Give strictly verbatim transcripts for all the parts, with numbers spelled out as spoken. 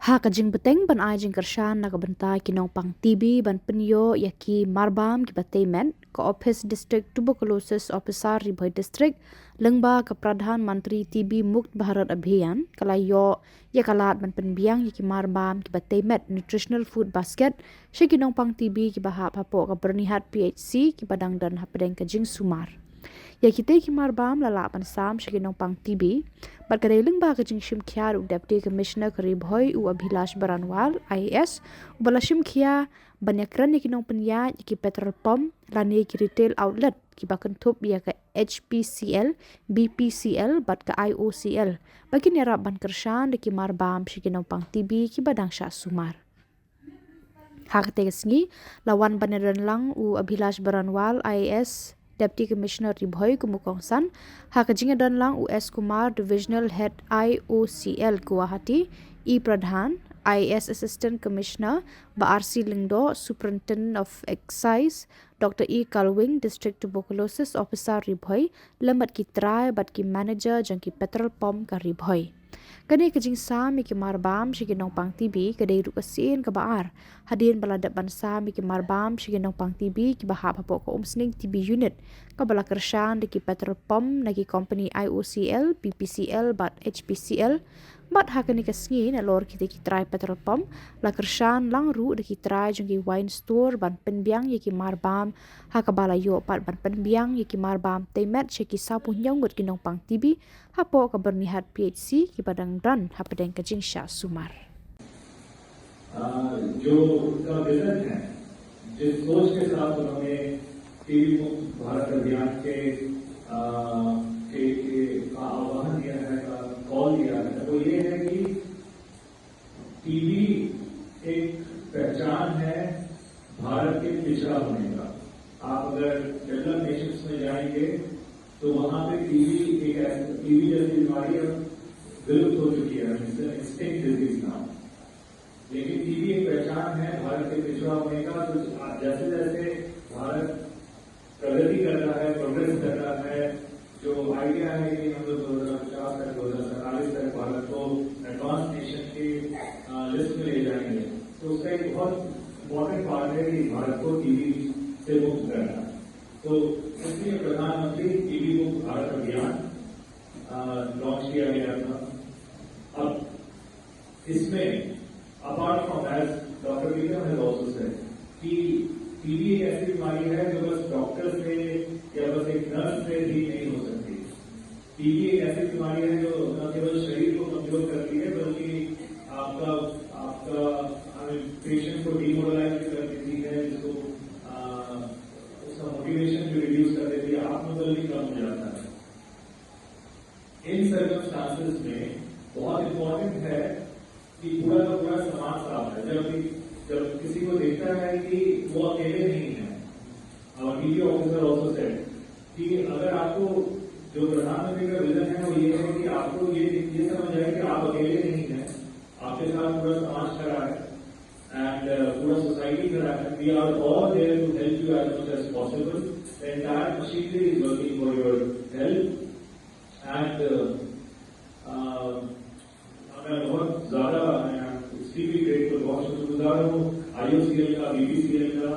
Ha ka jingbteng ban ai jingkyrshan na ka bynta ki nongpang T B ban pynïoh ïa ki marbam kiba tei met, ka Office District Tuberculosis Officer Ri Bhoi District, lyngba ka Pradhan Mantri T B Mukt Bharat Abhiyan, ka la ïoh ïa ka lad ban pynbiang ïa ki marbam kiba tei met, nutritional food basket, sha ki nongpang T B kiba hap hapoh ka Byrnihat P H C kiba dang don hapdeng ka jingsumar. Ïa kitei ki marbam la lah ban sam sha ki nongpang T B bad ka dei lyngba ka jingshim khia u Deputy Commissioner ka Ri Bhoi, u Abhilash Baranwal, I A S, uba la shim khia ban ïakren ïa ki nongpynïaid ïa ki petrol pump lane ki retail outlet kiba kynthup ïa ka H P C L, B P C L bad ka I O C L ba kin ïarap ban kyrshan da ki marbam sha ki nongpang T B kiba dang shah sumar. Ha katei ka sngi la wan ban ïadon lang u Abhilash Baranwal, I A S, Deputy Commissioner Ri Bhoi kum u kongsan, ha ka jingïadon lang u S Kumar, Divisional Head I O C L Guwahati, E Pradhan, I A S Assistant Commissioner Bah R C Lyngdoh, Superintendent of Excise Doctor E Kalwing, District Tuberculosis Officer Ri Bhoi, lem bad ki trai bad ki manager jong ki petrol pump ka Ri Bhoi. Kane ka jingsam ïa ki marbam sha ki nongpang T B ka dei ruh ka sien kaba ar hadien ba la dep ban sam ïa ki marbam sha ki nongpang T B kiba hap hapoh ka Umsning T B unit, kaba la kyrshan da ki petrol pump na ki company I O C L, B P C L bad H P C L. Bad ha kane ka sngi, nalor kitei ki trai petrol pump, la kyrshan lang ruh da ki trai jong ki wine store ban pynbiang ïa ki marbam, ha kaba la ïoh pat ban pynbiang ïa ki marbam tei met sha ki sawphew hynñiew ngut ki nongpang T B hapoh ka Byrnihat P H C kiba dang don hapdeng ka jingshah sumar. आ, जो उनका विजन है, जिस सोच के साथ उन्होंने टीबी मुक्त भारत अभियान के, आ, के, के का आह्वान दिया है, का कॉल दिया है, वो ये है कि टीबी एक पहचान है भारत के पिछड़ा होने का। आप अगर डेवलप्ड नेशंस में जाएंगे तो वहां पे टीबी एक ऐसी, टीबी जैसी बीमारी अब विलुप्त हो चुकी है, एक्सटिंक्ट डिजीज नाउ। लेकिन टीबी एक पहचान है भारत के पिछड़ा होने का। तो जैसे जैसे भारत प्रगति कर रहा है, प्रोग्रेस कर रहा है, जो आइडिया है कि हम लोग दो हज़ार पचास तक, दो हज़ार सैंतालीस तक भारत को एडवांस नेशन के लिस्ट में ले जाएंगे, तो उसका एक बहुत इंपॉर्टेंट पार्ट है कि भारत को टीबी से मुक्त करना। तो इसलिए प्रधानमंत्री टीबी मुक्त भारत अभियान लॉन्च किया गया था। अब इसमें, apart from, as doctor Pritam has also said, कि टीबी एक ऐसी बीमारी है जो बस डॉक्टर से या बस एक नर्स से ठीक नहीं हो सकती। टीबी एक ऐसी बीमारी है जो न केवल शरीर को कमजोर करती है, बल्कि आपका, आपका, आई मीन, पेशेंट को डिमोरलाइज भी कर देती है, जिसको, आ, उसका मोटिवेशन भी रिड्यूस कर देती है, आत्मबल भी कम हो जाता है। इन सर्कमस्टांसेस में बहुत इंपॉर्टेंट है कि पूरा का पूरा समाज साथ है। जब भी, जब किसी को देखता है कि वो अकेले नहीं है, और टीबी ऑफिसर आल्सो सेड कि अगर आपको, जो प्रधानमंत्री का विजन है, वो ये है कि आपको ये, ये समझ आए कि आप अकेले नहीं हैं, आपके साथ पूरा समाज खड़ा है, एंड पूरा सोसाइटी खड़ा है। We are all there to help you as much as possible. The entire machinery is working for your help. And मैं बहुत ज़्यादा, मैं एक्सट्रीमली ग्रेटफुल, बहुत शुक्रगुजार हूँ आईओसीएल का, बीपीसीएल का।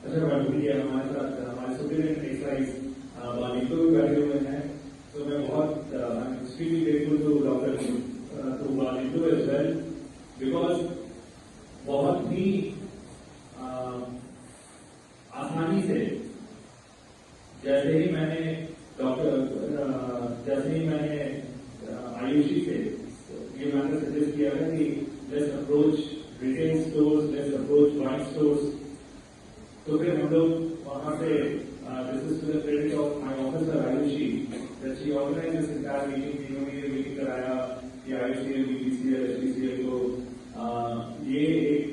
अच्छा, मैं भूल गया, हमारे साथ हमारे सुपीरियर एक्साइज बालिंदो भी बैठे हुए हैं। तो मैं बहुत, I am extremely grateful to doctor, to Balindo as well, because बहुत ही आसानी से जैसे ही मैंने डॉक्टर, जैसे ही मैंने आयुषी से ये मैटर सजेस्ट किया था कि let's approach retail stores, let's approach wine stores, तो फिर हम लोग वहाँ से, this is to the credit of my officer Ayushi, that she organized this entire meeting। इन्होंने ये मीटिंग कराया कि आयुषी, बीपीसीएल, एचपीसीएल को ये एक,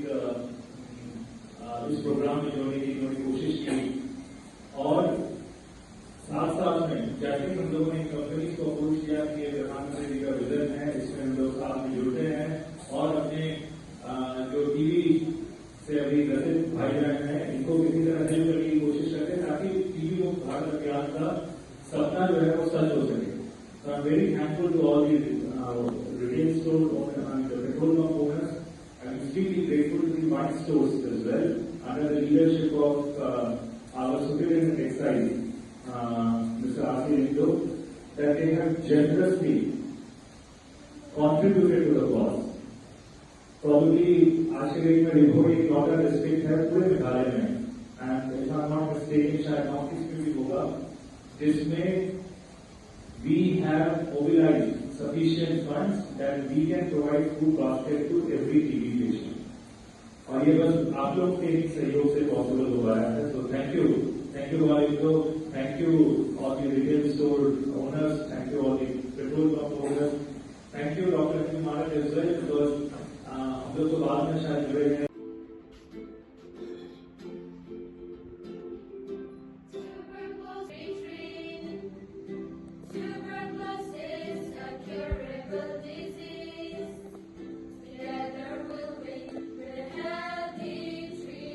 इस प्रोग्राम में जोड़ने की इन्होंने कोशिश की। और साथ साथ में जैसे ही हम लोगों ने कंपनीज को अप्रोच किया कि ये प्रधानमंत्री जी का विजन है, इसमें हम लोग साथ में जुड़ते हैं और अपने जो टीबी से अभी ग्रसित भाई बहन हैं, इनको किसी तरह हेल्प करने की कोशिश करते हैं, ताकि टीबी मुक्त भारत अभियान का सपना जो है, वो सच हो सके। So I'm very thankful to all the retail store owners and the Source as well, under the leadership of uh, our Superintendent of Excise, uh, Mister R C Lindo, that they have generously contributed to the cause. Probably आज के डेट में रिभोई एक लौता डिस्ट्रिक्ट है पूरे मेघालय में, and if I am not mistaken शायद नॉर्थ ईस्ट में भी होगा, जिसमें we have mobilized sufficient funds that we can provide food basket to every T B patient. और ये बस आप लोग के ही सहयोग से पॉसिबल हो पाया है। So thank you, thank you Lindo, thank you all the retail store owners, thank you all the petrol pump owners, thank you doctor M P Marak as well, because हम लोग तो बाद में शायद जुड़े हैं। Tuberculosis is a curable disease. Together we'll bring the healthy tree.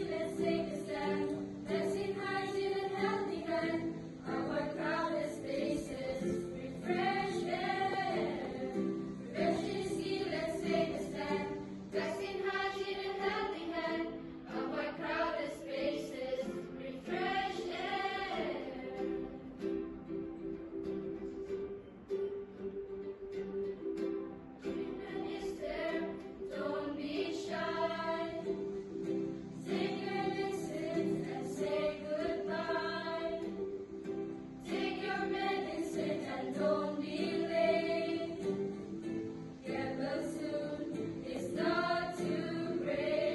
Let's take a stand. Let's in hygiene and healthy hand. Avoid crowded spaces. Refresh air. Let's take a stand. Let's in hygiene and healthy hand. Avoid crowded spaces. Refresh air. Treatment is there, don't be shy. Take your medicine and say goodbye. Take your medicine and don't be late. Get well soon, it's not too late.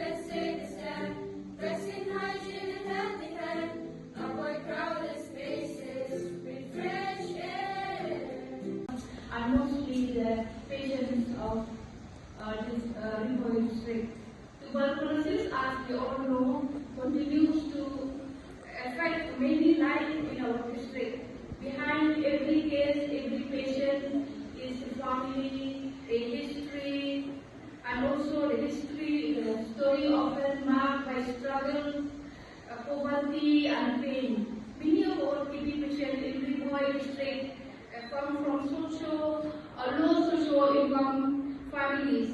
Let's take a stand. Let's in hygiene and healthy hand. Avoid crowded spaces. Refresh air. Are mostly the patients of uh, this uh, Ri Bhoi district. Tuberculosis, as we all know, continues to affect many lives in our district. Behind every case, every patient is a family, a history, and also the history, the story often marked by struggle, uh, poverty, and pain. Many of our T B patients in Ri Bhoi district uh, come from socio or low socio-income families,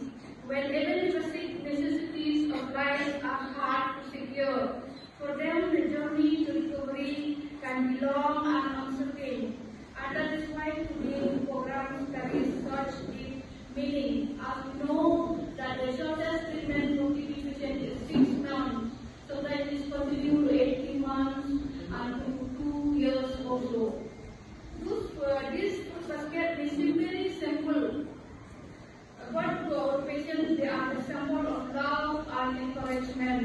where even basic necessities of life are hard to secure. For them, the journey to recovery can be long and uncertain. And that is why today the program carries such deep meaning, as we know that the shortest treatment for T B patient is six months. Sometimes this continue to eighteen months and to two years also. This, uh, this food basket may seem very simple, but to our patients, they are the symbol of love and encouragement,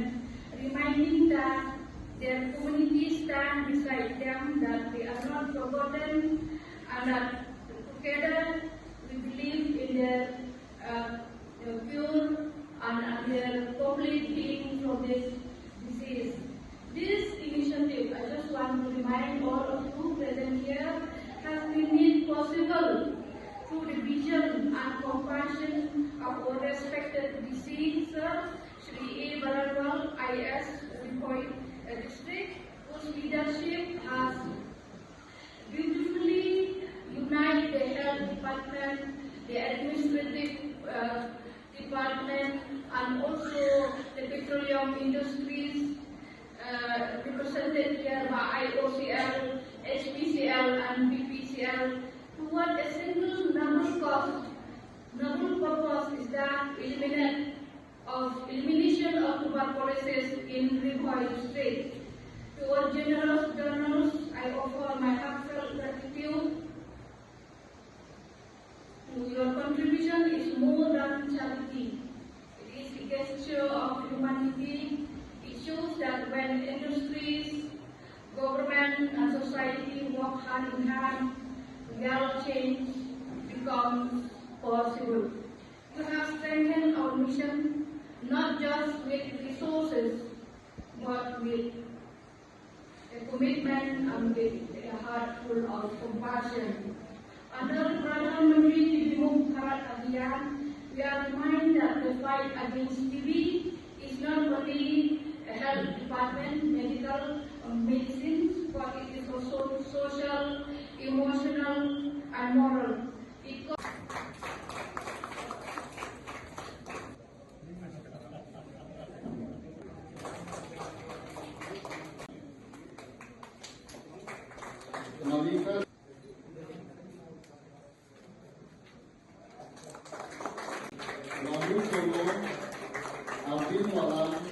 reminding that their community stand beside them, that they are not forgotten, and that together we believe in their uh, uh, cure and, and their complete healing from this disease. This initiative, I just want to remind all of you present here, has been made possible through the vision and compassion of our respected D C, Sir Shri A Baranwal, I A S, Ri Bhoi, uh, District, whose leadership has beautifully unite the health department, the administrative uh, department, and also the petroleum industries uh, represented here by I O C L, H P C L, and B P C L toward a single noble cause, noble purpose is that eliminate of elimination of tuberculosis in Ri Bhoi District. To our generous donors, I offer my heartfelt gratitude. Your contribution is more than charity. It is a gesture of humanity. It shows that when industries, government, and society work hand in hand, real change becomes possible. You have strengthened our mission not just with resources but with a commitment and with a heart full of compassion. Under Pradhan Mantri T B Mukt Bharat Abhiyan, we are reminded that the fight against T B is not only Lalu Solo, Alvin Walam,